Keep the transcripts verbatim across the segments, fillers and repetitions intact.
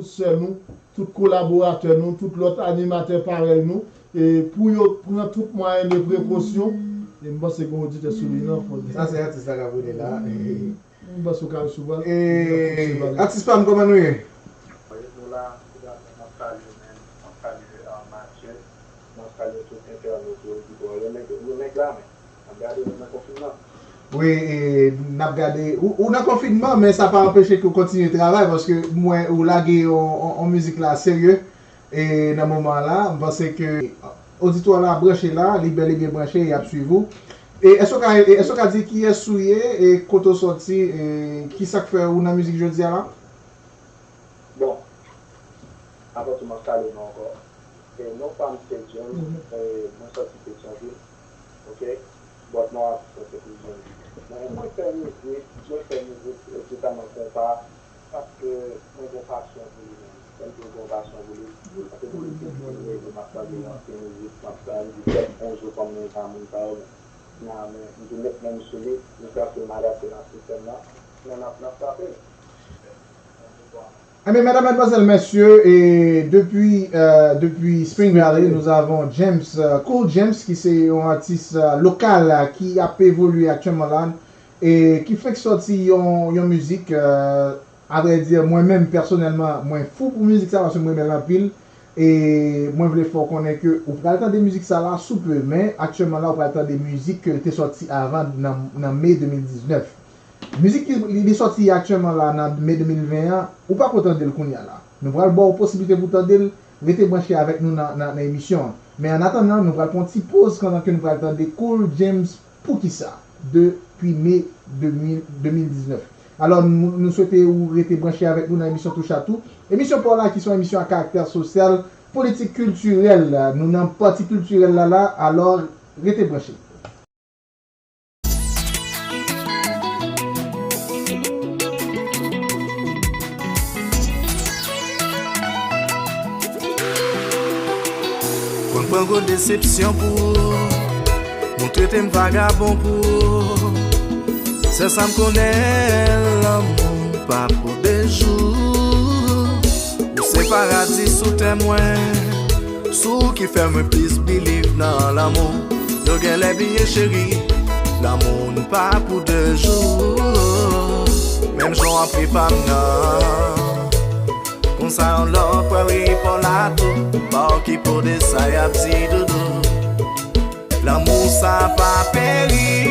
sè nou, tout kolaboratè nou, tout lòt animatè parèy nou, e pou yo pran tout mwayen de prekosyon, e m panse gen oditè sou liy nan, fò di. Sa se atis la k ap rele la. M panse w ka resevwa l. E, atis pa m, kòman nou ye? Nou la, n ap salye, men, n ap salye, uh, Mathieu, n ap salye tout entènot yo, ki bò yo, nèg, yo nèg la, men. N ap gade nou nan konfinman. Wi, e, n ap gade. Ou, ou nan konfinman, men sa pa anpeche ke w kontinye travay, paske m wè ou lage yon, yon, yon mizik la serye, e, nan moman la. M panse ke oditwa la branche la, li bèl e byen branche, y ap swiv ou. E èske w ka, e èske w ka di kiyès ou ye, e kote w sòti, e kisa k fè ou nan mizik jodi a la? Bon, avan tou, m ap salye nou ankò. E non pa m se James, e mwen sòti Petyonvil, oke? But non, atis mwen se James. Mwen, mwen fè mizik, mwen fè mizik, espesyalman konpa, paske mwen gen pasyon pou li menm. Lè m di m gen pasyon pou li, paske depi pitit mwen, m ap tande l, m ap fè mizik, m ap fè mizik, kèk yon jou kòm mwen pa moun pa yo, men, men, men, m tou met men m sou li, jiskaske m adapte l ak sistèm nan, men n ap, n ap frape. Ebyen, medam, madmwazèl, mesye, e depi, euh, depi Spring Valley, nous avons James, euh, Cool James, ki se yon atis, euh, lokal, euh, ki ap evolye aktyèlman la, e ki fenk sòti yon, yon mizik, euh, avrèdi, mwen menm, pèsonèlman, mwen fou pou mizik sa, paske mwen renmen l anpil, e mwen vle fè w konnen ke ou pral tande mizik sa la sou pe, men aktyèlman la, ou pral tande mizik ke te sòti avan nan, nan me de mil diznèf. Mizik ki li, li sòti aktyèlman la nan me de mil ven an, ou pako tande l kounye a la. Nou pral ba w posiblite pou tande l, rete branche avèk nou nan, nan, nan emisyon an. Men annatandan, nou pral pran ti poz pandan ke nou pral tande Cool James Poukisa, depi me de mil, de mil diznèf. Alò, nou, nou swete ou rete branche avèk nou nan emisyon Touche à Tout. Emisyon pa w la ki se yon emisyon a karaktè sosyal, politik, kiltirèl. Nou nan pati kiltirèl la la, alò, rete branche. Konn pran gwo desepsyon pou ou, moun trete m vagabon pou ou. Sèl sa m konnen, lanmou pa pou de jou. Ou se paradi sou tè mwen. Sou ki fè mwen plis believe nan lanmou. Yo genlè bliye cheri, lanmou n pa pou de jou. Menm jan w ap ri pa m nan. Konsa yon lòt pral ri pa w la tou. Pa okipe w de sa y ap di doudou. Lanmou sa pa peri.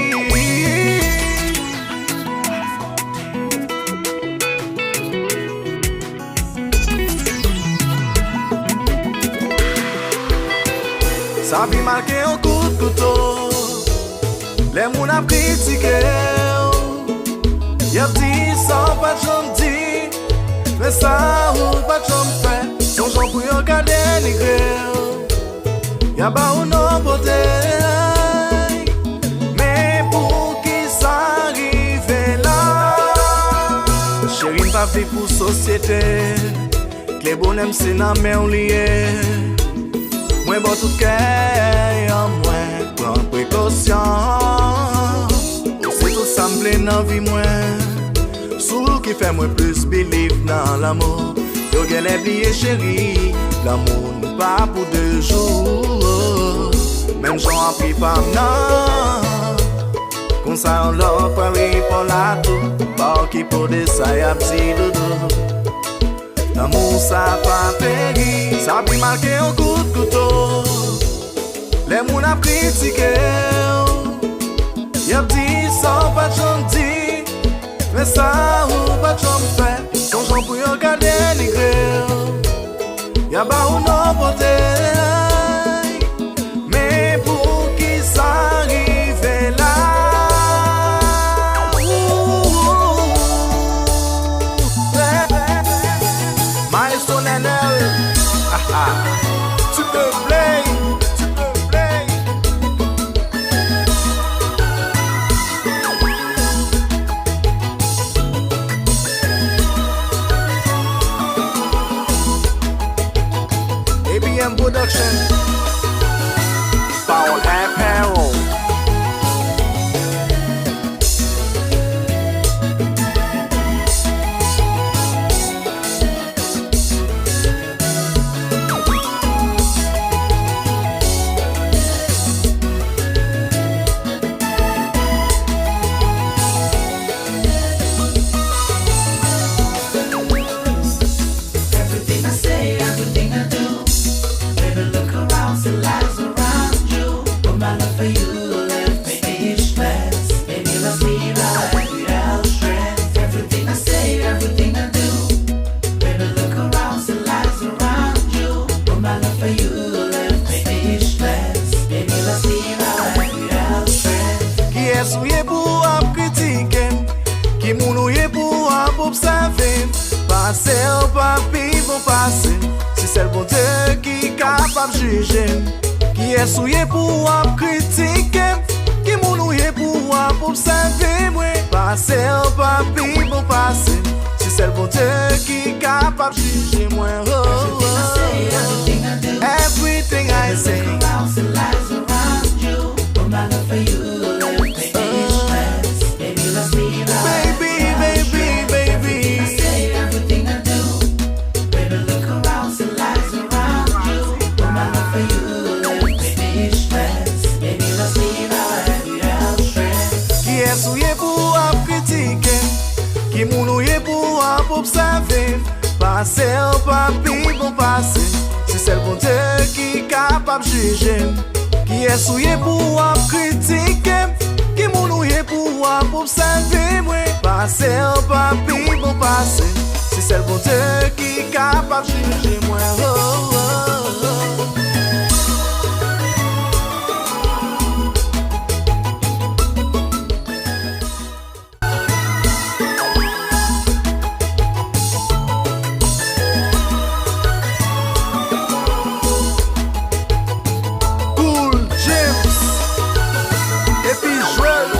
Sa pi mal ke yon kout kouto. Lè moun ap kritike w, y ap di sa w pa t janm di, men sa ou pa t janm fè. Sonj w pou yo ka denigre w. Y a ba ou non pote. Men poukisa rive la? Cheri, m pa viv pou sosyete. Kle bonè m se nan men w li ye. Mwen ba w tout kè an mwen, pran prekosyon. Ou se tout sa m vle nan vi mwen. Sou ki fè mwen plis believe nan lanmou. Yo genlè bliye cheri, lanmou n pa pou de jou. Menm jan w ap ri pa m nan. Konsa yon lòt pral ri pa w la tou. Pa okipe w de sa y ap di doudou. Lanmou sa pa peri. Sa pi mal ke yon kout kouto. Lè moun ap kritike w, y ap di sa w pa t janm di, men sa ou pa t janm fè. Sonj w pou yo ka denigre w, y a ba ou non pote. Men poukisa rive la? Maestro Nenel. Tu peux play, tu peux play. A B M Boom. Pase w pa pi bon pase m, se sèl Bondye ki kapab jije m. Kiyès ou ye pou w ap kritike m? Ki moun ou ye pou w ap obsève mwen? Pase w pa pi bon pase m, se sèl Bondye ki kapab jije mwen. Oh, oh, oh. Everything I say. Baby, baby, baby. Kiyès ou ye pou w ap kritike m? Ki moun ou ye pou w ap obsève m? Pase w pa pi bon pase m, se sèl Bondye ki kapab jije m. Kiyès ou ye pou w ap kritike m? Ki moun ou ye pou w ap obsève mwen? Pase w pa pi bon pase m, se sèl Bondye ki kapab jije mwen. Oh, oh, oh. Cool James epi Joel.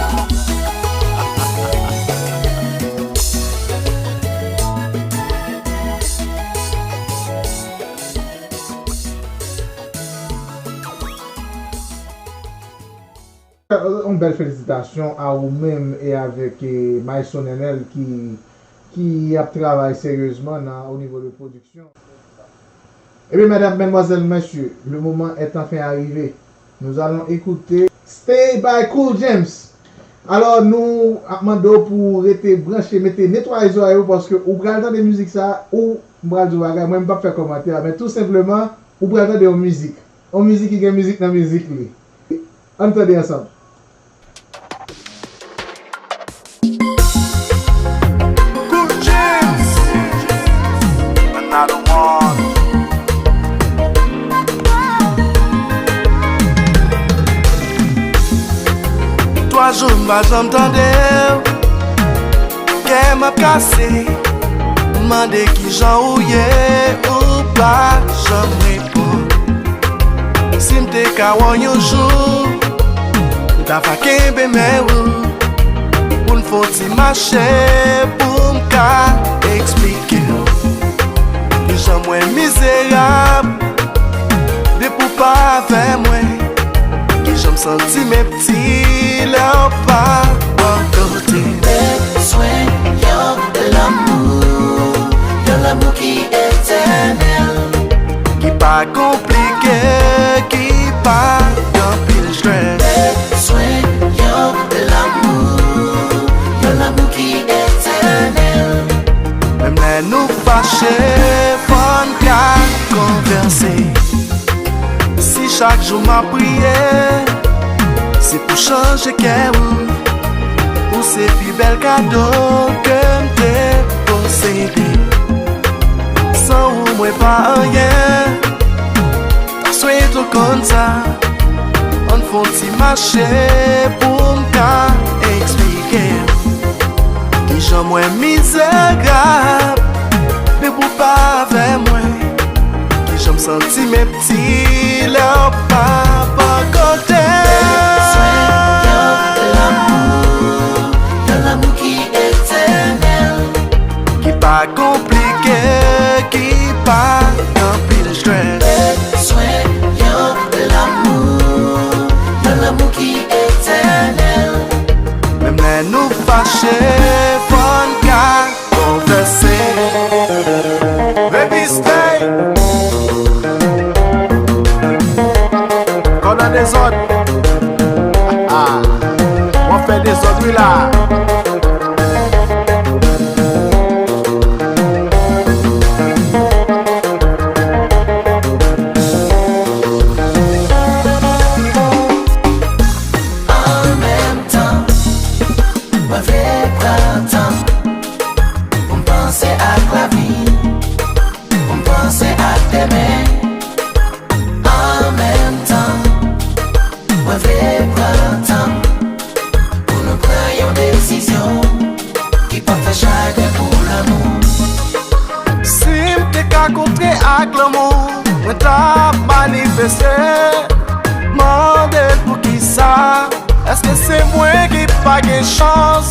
Yon bèl felisitasyon a ou menm e avèk, eh, Maestro Nenel ki, ki ap travay seryezman nan, o nivo de pwodiksyon. Ebyen, medam, madmwazèl, mesye, le moment est enfin arrivé. Nous allons écouter Stay by Cool James. Alò, nou ap mande w pou w rete branche, mete netwaye zòrèy ou, paske ou pral tande mizik sa, ou, m pral di w bagay, mwen m p ap fè kòmantè, men tou senpleman, ou pral tande yon mizik. Yon mizik ki gen mizik nan mizik li. Ann tande ansanm. Cool James, another one. Twa jou m pa janm tande w. Kè m ap kase, mande kijan ou ye, ou pa janm reponn. Si m te ka wè w yon jou, m ta va kenbe men ou, pou n fè yon ti mache, pou m ka eksplike w kijan mwen mizerab. Depi w pa avè mwen, kijan m santi m piti lè w pa bò kote m. Bezwen yon lanmou, yon lanmou ki etènèl, ki pa konplike, ki pa gen anpil jrèt. Bezwen yon lanmou, yon lanmou ki etènèl. Menm lè nou fache, fò n ka konvèse. Si chak jou m ap priye, se pou chanje kè ou, ou se pi bèl kado ke m te posede. San ou, mwen pa anyen. Ta swete w konn sa. Ann fè yon ti mache pou m ka eksplike w kijan mwen mizerab. Depi w pa avè mwen, kijan m santi m piti lè w pa bò kote m. Bezwen yon lanmou, yon lanmou ki etènèl, ki pa konplike, ki pa gen anpil jrèt. Bezwen yon lanmou, yon lanmou ki etènèl. Menm lè nou fache, fò n ka konvèse. Baby, stay. Kò nan dezòd. Ah, ah. W ap fè dezòd, wi, la. An menm tan, mwen vle pran tan pou m panse ak lavi, pou m panse ak demen. An menm tan, mwen vle pran tan pou nou pran yon desizyon. Pa gen chans,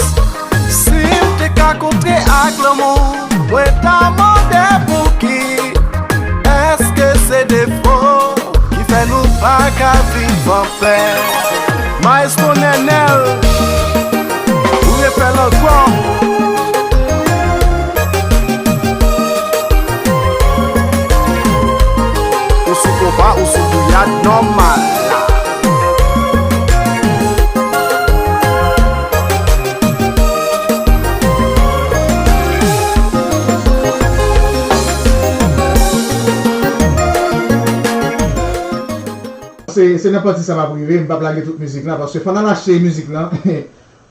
si m te ka kontre ak lanmou, mwen ta mande pouki. Èske se defo ki fè nou pa ka viv anpè? Maestro Nenel, ou refè l ankò. Ou sou konpa, ou sou gouyad nòmal. Se, se nan pati sa m ap rive, m p ap lage tout mizik lan, paske fò n al achte mizik lan.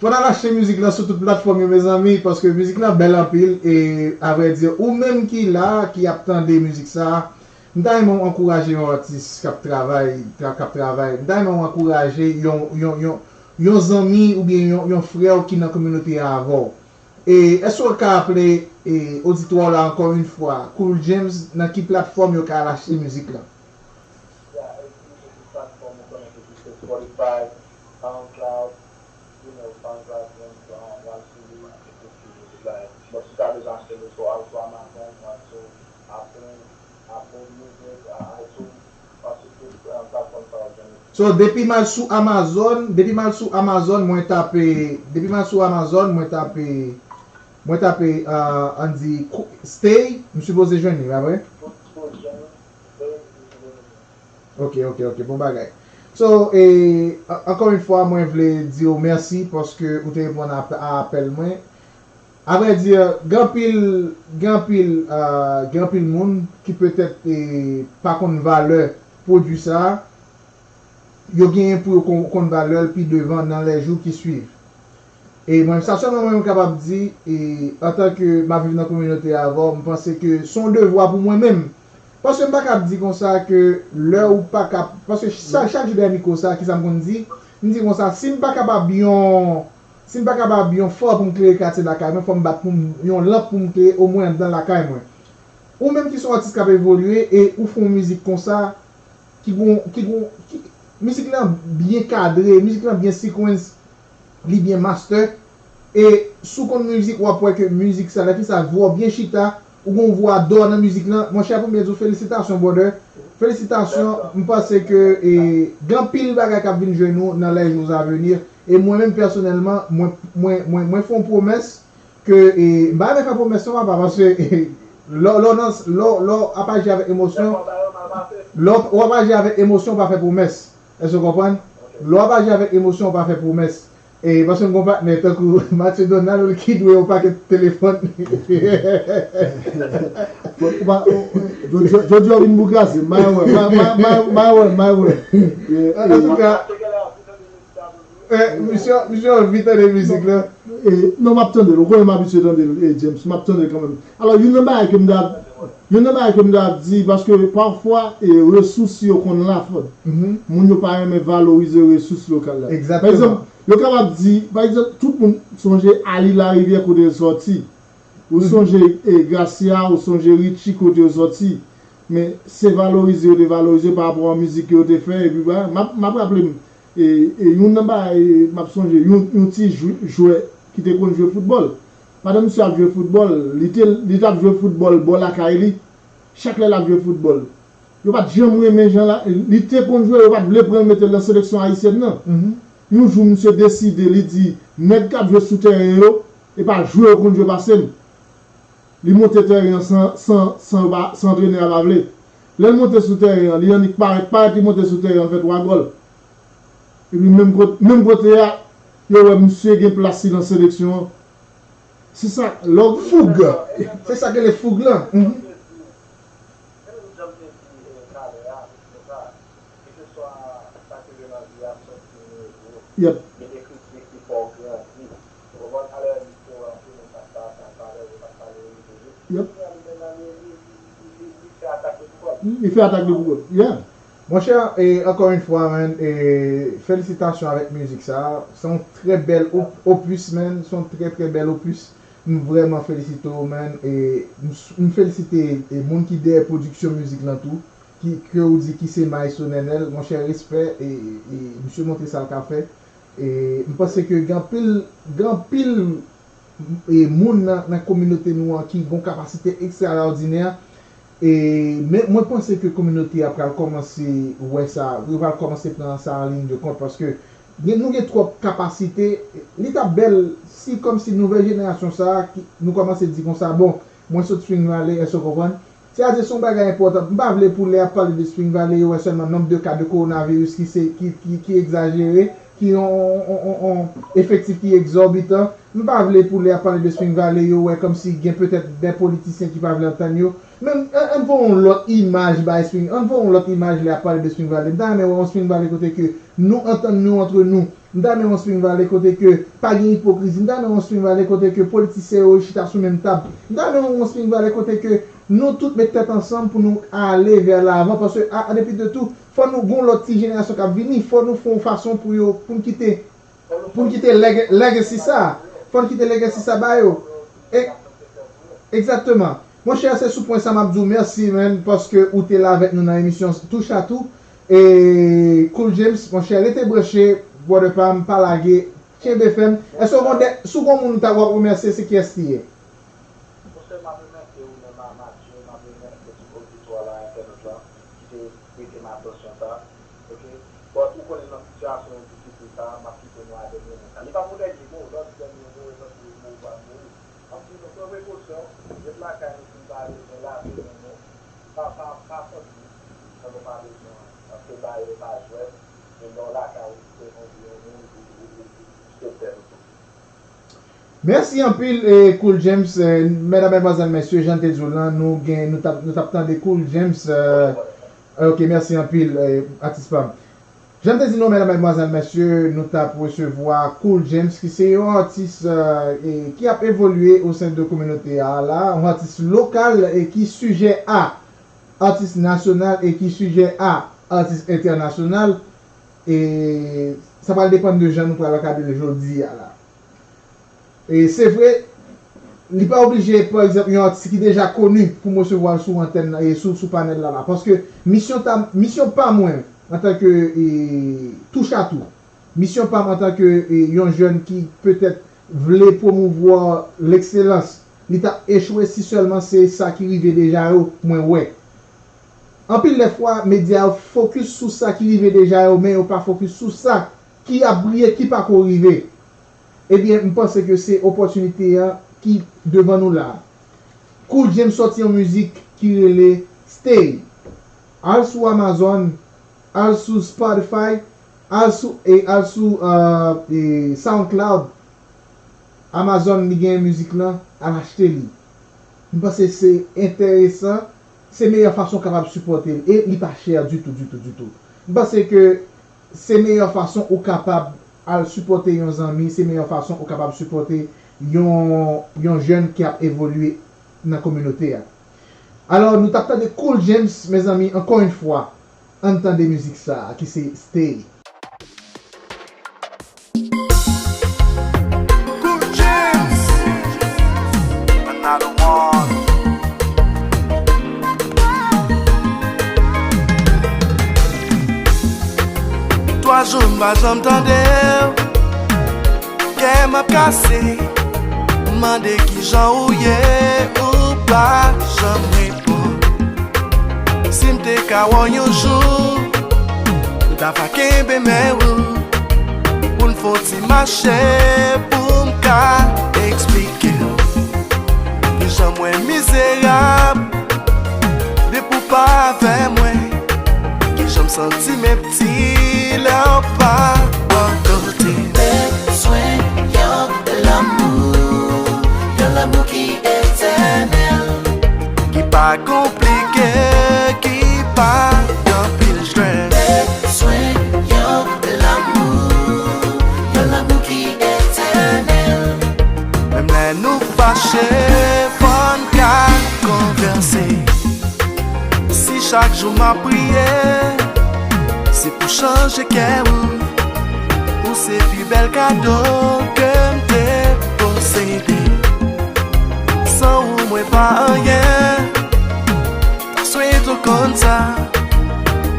Fò n al achte mizik lan sou tout platfòm yo, mezanmi, paske mizik lan bèl anpil, e, avrèdi, ou menm ki la, ki ap tande mizik sa, m ta renmen w ankouraje yon atis k ap travay, tra-, k ap travay. M ta renmen w ankouraje yon, yon, yon, yon zanmi oubyen yon, yon frè w ki nan kominote a avè w. E èske w ka raple, e, oditwa w la, encore une fois, Cool James, nan ki platfòm yo ka al achte mizik lan? Yeah, e sou tout platfòm ou konnen ke se Spotify, SoundCloud, you know, SoundCloud, menm jan, w al sou li, epi w fè mizik la. Bon, si w ta bezwen achte l, ou sou, al sou Amazon, ou al sou Apple, Apple Music, a, iTunes, w al sou tout, eh, platfòm sa yo jwenn li. So, depi m al sou Amazon, depi m al sou Amazon, mwen tape, depi m al sou Amazon, mwen tape, mwen tape, ah, ann di, Stay, m sipoze jwenn li, pa vre? Ou sipoze jwenn li, Stay, ou sipoze jwenn li. Ok, ok, ok, bon bagay. So, e, an-, encore une fois, mwen vle di w mèsi paske ou te reponn a, a apèl mwen. Avrèdi, gen anpil, gen anpil, ah, gen anpil moun ki petèt, e, pa konn valè pwodui sa a. Yo genyen pou yo kon-, konn valè l pi devan nan lè jou ki swiv. E mwen, sa sèlman mwen, mwen kapab di, e, antanke m ap viv nan kominote a avè w, m panse ke se yon devwa pou mwen menm. Paske m pa ka ap di konsa ke lè ou pa ka, paske sa, chak jou dèyè mikwo sa, kisa m konn di? M di konsa, si m pa kapab yon, si m pa kapab yon fè pou m klere katye lakay mwen, fò m bat pou m, yon lanp pou m klere omwen anndan lakay mwen. Ou menm ki se yon atis k ap evolye e ou fè yon mizik konsa, ki gon, ki gon, ki, mizik lan byen kadre, mizik lan byen sequence, li byen master. E si w konn mizik, w ap wè ke mizik sa, lè fi sa vwa w byen chita, ou gon vwa dò nan mizik lan. Monchè, pou m byen di w, felisitasyon, brother. Felisitasyon, m panse ke, e, gen anpil bagay k ap vin jwenn ou nan les jours à venir. E mwen menm, pèsonèlman, mwen, mwen, mwen, mwen fè yon pwomès ke, e, m pa renmen fè pwomès non, papa, paske, e, lè, lè w nan, lè, lè w ap aji avèk emosyon, lè w, w ap aji avèk emosyon, w pa fè pwomès. Èske w konprann? Lè w ap aji avèk emosyon, w pa fè pwomès. E, paske m gon patnè tankou Mathieu Donald ki dwe yon pakèt telefòn. Bon, ou pa, ou, jodi, jodi a w vin boukaze, m pa wè, m pa, m pa, m pa, m pa wè, m pa wè. Antouka, Eh, misye, misye anvi tande mizik la. Eh, non, m ap tande l. Ou konnen m abitye tande l, eh, James. M ap tande l kanmenm. Alò, youn nan bagay ke m ta, youn nan bagay ke m ta di, paske pafwa, eh, resous yo konn la, Fòd. Moun yo pa renmen valorize resous lokal la. Pa egzanp, yo kapab di, pa egzanp, tout moun sonje Ali Larivière kote l sòti. Ou sonje, eh, Gracia, ou sonje Richie kote yo sòti. Men se valorize yo devalorize pa rapò a mizik ke yo te fè, epi ba, m ap, m ap raple m, e, e, youn nan bagay, e, m ap sonje, yon, yon ti jwè, jwè ki te konn jwe foutbòl. Pandan misye ap jwe foutbòl, li te, li t ap jwe foutbòl bò lakay li. Chak lè l ap jwe foutbòl, yo pa t janm renmen jan la, li te konn jwe, yo pa t vle pran l mete l nan seleksyon ayisyèn nan. Yon jou, misye deside, li di, nèg k ap jwe sou tèren yo, e pa jwe yo konn jwe pase m. Li monte tèren an san, san, san yo pa, san antrenè a pa vle. Lè l monte sou tèren an, li annik parèt, parèt li monte sou tèren an, fè twa gòl. Epi menm kot-, menm kote a, yo wè misye gen plas li nan seleksyon an. Se sa, lè w foug. Se sa k rele foug lan. Yep. Yep. Li fè atak li pou kò l. Yeah. Monchè, e, ankò yon fwa, man, e, felisitasyon avèk mizik sa. Se yon trè bèl op-, opus, man. Se yon trè, trè bèl opus. M vrèman felisite w, man. E, m s-, m felisite, e, moun ki dèyè pwodiksyon mizik lan tou. Ki, ke ou di ki se Maestro Nenel, monchè, respè, e, e, misye montre sa l ka fè. E m panse ke gen anpil, gen anpil e, moun nan, nan kominote nou an ki gen yon kapasite ekstraòdinè. E, men mwen panse ke kominote a pral kòmanse wè sa, yo pral kòmanse pran sa an liy de kont, paske gen, nou gen twòp kapasite. Li t ap bèl si kòmsi nouvèl jenerasyon sa a, ki, nou kòmanse di konsa, bon, mwen sot Spring Valley, èske w konprann? Sètadi se yon bagay enpòtan. M pa vle pou lè y ap pale de Spring Valley, yo wè sèlman nonb de ka de kowonaviris ki se, ki, ki, ki egzajere, ki yon, yon, yon, yon efektif ki egzòbitan. M pa vle pou lè y ap pale de Spring Valley, yo wè kòmsi gen petèt de politisyen ki pa vle antann yo. Men ann, ann voye yon lòt imaj bay Spring, ann voye yon lòt imaj lè y ap pale de Spring Valley. M ta renmen wè yon Spring Valley kote ke nou antann nou antre nou. M ta renmen yon Spring Valley kote ke pa gen ipokrizi. M ta renmen yon Spring Valley kote ke politisyen yo chita sou menm tab. M ta renmen yon Spring Valley kote ke nou tout met tèt ansanm pou nou ale vè lavan. Paske, a, an depi de tou, fò nou gen yon lòt ti jenerasyon k ap vini. Fò nou fè yon fason pou yo, pou n kite, pou n kite lèg-, legacy sa. Fò n kite legacy sa ba yo. E, egzakteman. Monchè, se sou pwen sa m ap di w mèsi, man, paske ou te la avèk nou nan emisyon Touch a Tou. E Cool James, monchè, rete branche, brother pa m, pa lage, kenbe fèm. Èske w gen de, si w gen yon moun ou ta w ap remèsye, se kiyès li ye? Monchè, m ap remèsye ou menm, Ma-, Mathieu, m ap remèsye tout oditwa la, entènot la, ki te prete m atansyon sa. Oke? Bon, ou konnen nan sitiyasyon difisil sa, m ap kite nou a dènye mo sa. Li p ap yon dènye mo, lè w di dènye mo, e paske mo ou pral mouri. M ap di nou pran prekosyon, ret lakay nou si n pa bezwen lave men nou. Pa, pa, pa sòti, lè nou pa bezwen, paske dayè pa jwèt, men lè w lakay ou, se yon, yon, yon, yon, yon, yon, yon sektè nou soti. Mèsi anpil, eh, Cool James. Eh, medam, madmwazèl, mesye, jan m te di w lan, nou gen, nou t ap, nou t ap tande Cool James. Eh, ok, mèsi anpil, eh, atis pa m. Jan m te di nou, medam, madmwazèl, mesye, nou t ap resevwa Cool James, ki se yon atis, eh, e, ki ap evolye o sen de kominote a la, yon atis lokal e ki sijè a atis nasyonal e ki sijè a atis entènasyonal. E sa pral depann de jan nou pral ankadre l jodi a la. E se vre, li pa oblije, pa egzanp, yon atis ki deja koni pou m resevwa l sou antèn nan, e sou, sou panèl la, la. Paske misyon ta, misyon pa mwen, antanke, e, touch a tou, misyon pa m antanke, e, yon jèn ki petèt vle pwomouvwa lekselans, li t ap echwe si sèlman se sa ki rive deja yo, mwen wè. Anpil lè fwa, medya yo fokis sou sa ki rive deja yo, men yo pa fokis sou sa ki ap briye, ki pako rive. Ebyen, m panse ke se opòtinite an ki devan nou la. Cool James sòti yon mizik ki rele Stay. Al sou Amazon, al sou Spotify, al sou, e al sou, euh, e SoundCloud, Amazon, li gen mizik lan, al achte li. M panse se enteresan, se meyè fason w kapab sipòte l. E li pa chè ditou, ditou, ditou. M panse ke se meyè fason ou kapab al sipòte yon zanmi, se meyè fason ou kapab sipòte yon, yon jèn ki ap evolye nan kominote a. Alò, nou t ap tande Cool James, mezanmi, ankò yon fwa, ann tande mizik sa a ki se Stay. Cool James, another one. Twa jou m pa janm tande w, kè m ap kase. M mande kijan ou ye, ou pa janm reponn. Si m te ka wè w yon jou, m ta va kenbe men ou, pou n fè yon ti mache, pou m ka eksplike w kijan mwen mizerab depi w pa avè mwen, kijan m santi m piti lè w pa bò kote. Bezwen yon lanmou, yon lanmou ki etènèl, ki pa konplike, ki pa gen anpil jrèt. Bezwen yon lanmou, yon lanmou ki etènèl. Menm lè nou fache, fò n ka konvèse. Si chak jou m ap priye, se pou chanje kè ou, ou se pi bèl kado ke m te posede. San ou, mwen pa anyen. Ta swete w konn sa.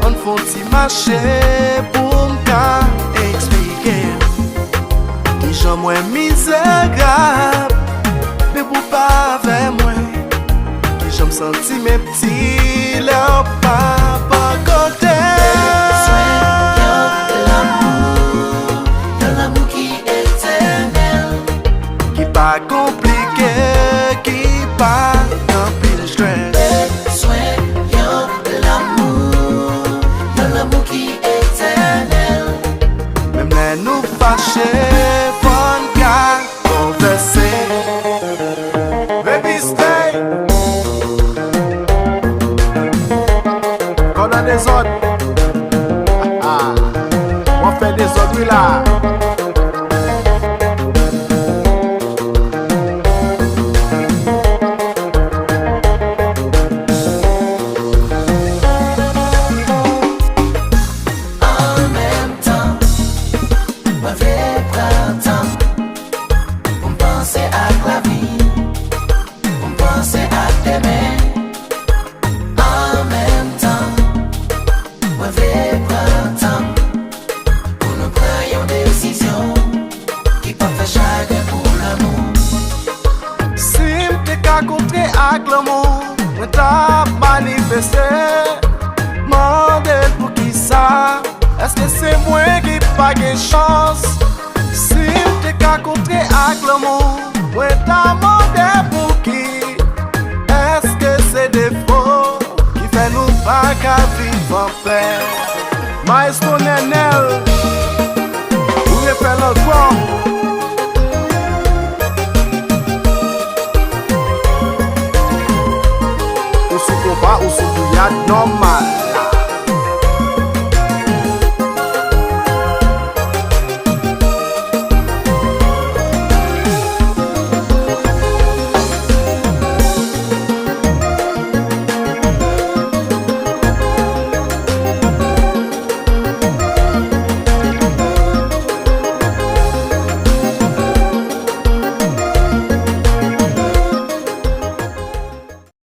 Ann fè yon ti mache pou m ka eksplike. Mwen mizerab, men pou pa avè mwen. Kijan m santi m epti lè w pa bò kote. Bezwen yon lanmou, yon lanmou ki etènèl. Ki pa konplike, ki pa anpil jwèt. Bezwen yon lanmou, yon lanmou ki etènèl. Menm lè nou fache, fò n ka konvèse. Baby stay. Kò nan dezòd. W ap fè dezòd wi la. An menm tan, mwen vle pran tan pou m panse ak lavi, pou m panse ak demen. An menm tan, mwen vle pran tan pou nou pran yon desizyon ki p ap fè chagren pou lanmou. Si m te ka kontre ak lanmou, mwen t ap manifeste. Mande l poukisa, èske se mwen ki pa gen chans? Si m te ka kontre ak lanmou, mwen ta mande pouki. Èske se defo ki fè nou pa ka viv anpè? Maestro Nenel.